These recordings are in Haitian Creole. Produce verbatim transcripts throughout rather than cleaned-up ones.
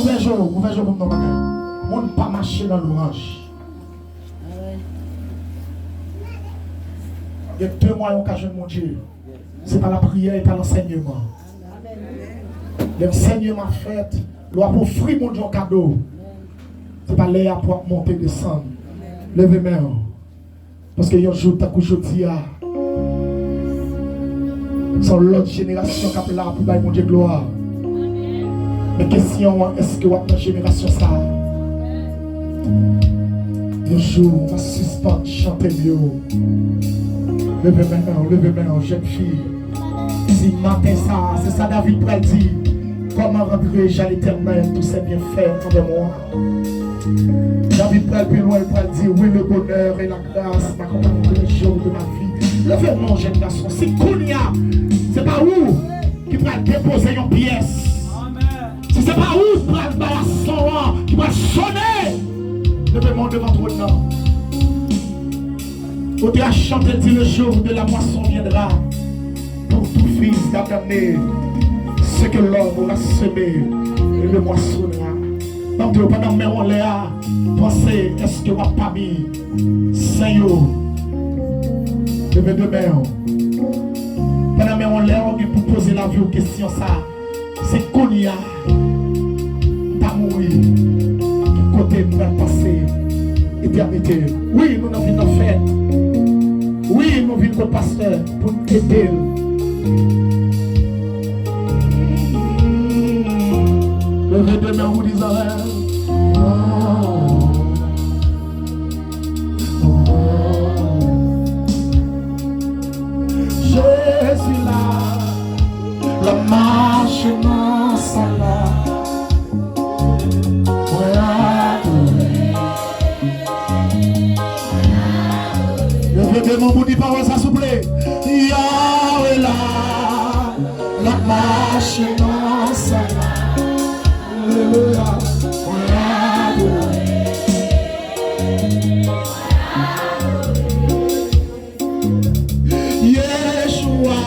Ouvè je w, ouvè je w pou m di w yon bagay. Moun pa mache nan lwanj. Gen de mwayen w ka jwenn Bondye. Se pa lapriyè e pa lansèyman. Lè ansèyman fèt, lè w ap ofri Bondye yon kado, se pa lè y ap w ap monte desann. Leve men w. Paske yon jou tankou jodi a, se yon lòt jenerasyon k ap la pou bay Bondye glwa. Men kesyon an, èske w ap nan jenerasyon sa a? Yon jou, w a sispann chante m yo. Leve men w, leve men w, jèn fi. Si maten sa a, se sa David pral di, comment rendrai-je à l'Éternel tous ses bienfaits envers moi? David pral pi lwen, l pral di, oui, le bonheur et la grâce m'accompagneront tous les jours de ma vie. Leve non, jèn gason. Si kounye a, se pa ou ki pral depoze yon pyès, si se pa ou ki pral bay son an, ki pral sone, leve men w devan twòn nan. Ote a chante, di, le jour de la moisson viendra. Pour tout fils d'Adam né, ce que l'homme aura semé, il le moissonnera. Ban m di w, pandan men w anlè a, panse, èske w ap pami sen yo? Leve de men w. Pandan men w anlè a, w gen pou poze lavi w kesyon sa a. Se kounye a m ta mouri, ki kote m pral pase etènite? Wi, nou nan vin nan fèt. Wi, nou vin kot pastè pou n ede l. Leve de men w pou di, Izrayèl. Jezi la, l ap mache nan sal la. Mwen adore. Leve de men w pou di pawòl sa, souple. Yahweh la, l ap mache nan sal la. Alelouya. Mwen adore. Yeshua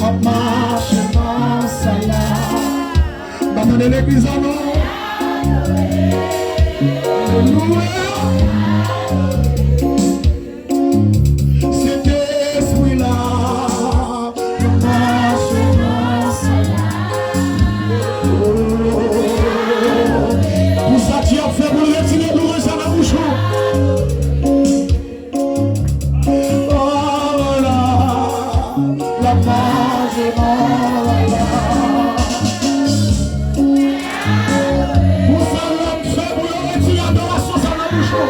ap mache nan sal la. M pa tande legliz la non. Alelouya. Sentespri la ap mache nan sal la. Oh. Pou sa Dye ap fè pou l, retire lourens sa nan bouch ou. Pou sa l ap fè pou yo retire adorasyon sa nan bouch ou.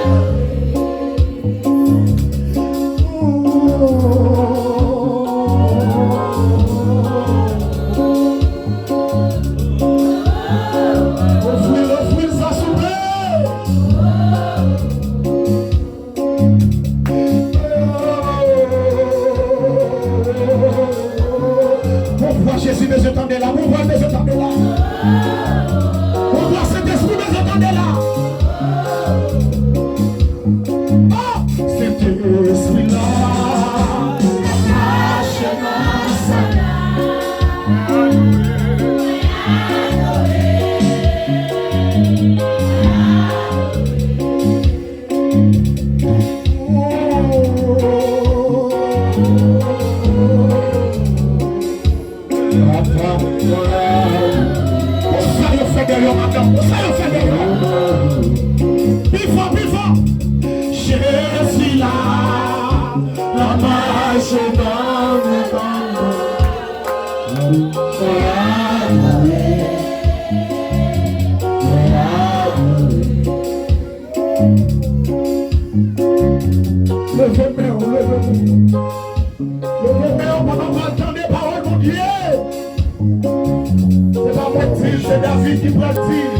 Ofri l, ofri l sa, souple. Satan, Satan, mwen adore, mwen adore. Leve men w, leve men w. Leve men w pandan w pral tande pawòl Bondye. Se pa mwen k di l, se David ki pral di l.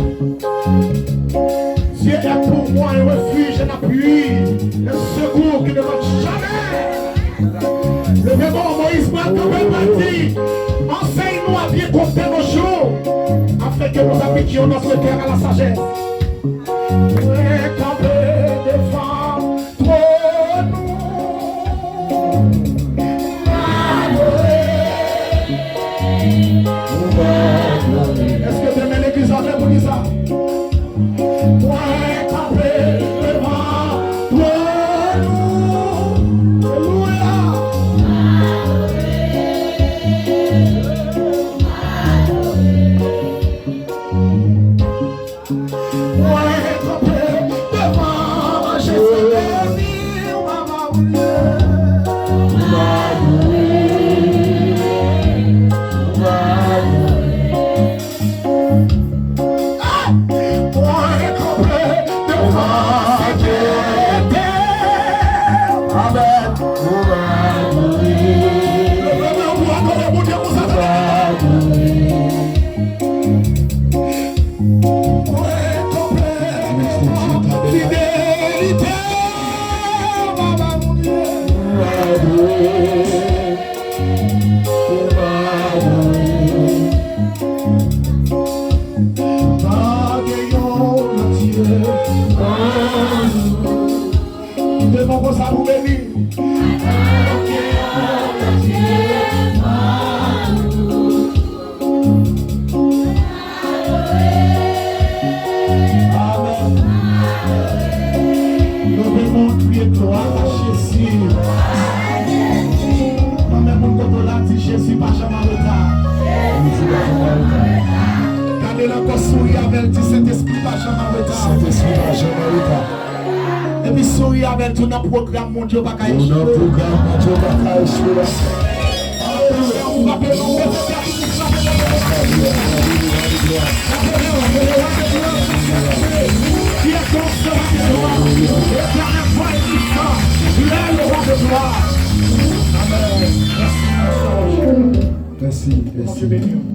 Dieu est pour moi un refuge, un appui, un secours qui ne manque jamais. Leve men w, Moyiz pral kanpe, l pral di, enseigne-nous à bien compter nos jours, afin que nous appliquions notre cœur à la sagesse. Mwen kanpe devan twòn ou, m adore, m adore. Èske w te renmen legliz la? Fè pou li sa. Mwen kanpe devan twòn ou. Alelouya. Mwen kanpe devan Jezi, beni w, Papa Bondye. Mwen kanpe devan Jezi. Amèn. Leve men w pou adore Bondye konsa. Mwen kanpe devan fidelite, Papa Bondye. Pa gen yon lòt Dye. Kite non konsa pou beni. Amèn. Leve men w, kriye glwa a Jezi. Nan men moun kote w la, di, Jezi pa janm an reta. Jezi pa janm an reta. Gade l ankò, souri avè l, di, Sentespri pa janm an reta. Sentespri pa janm an reta. Epi souri avè l tou, nan pwogram Bondye w pa ka echwe. Ou nan pwogram Bondye w pa ka echwe la. Alelouya, ou frape non, ou frape non, ou frape non. Frape non, le roi de gloire. Qui est donc ce roi de gloire? L'Éternel fort et puissant, il est le roi de gloire. Amen. Merci. Merci, merci. Bondye beni w.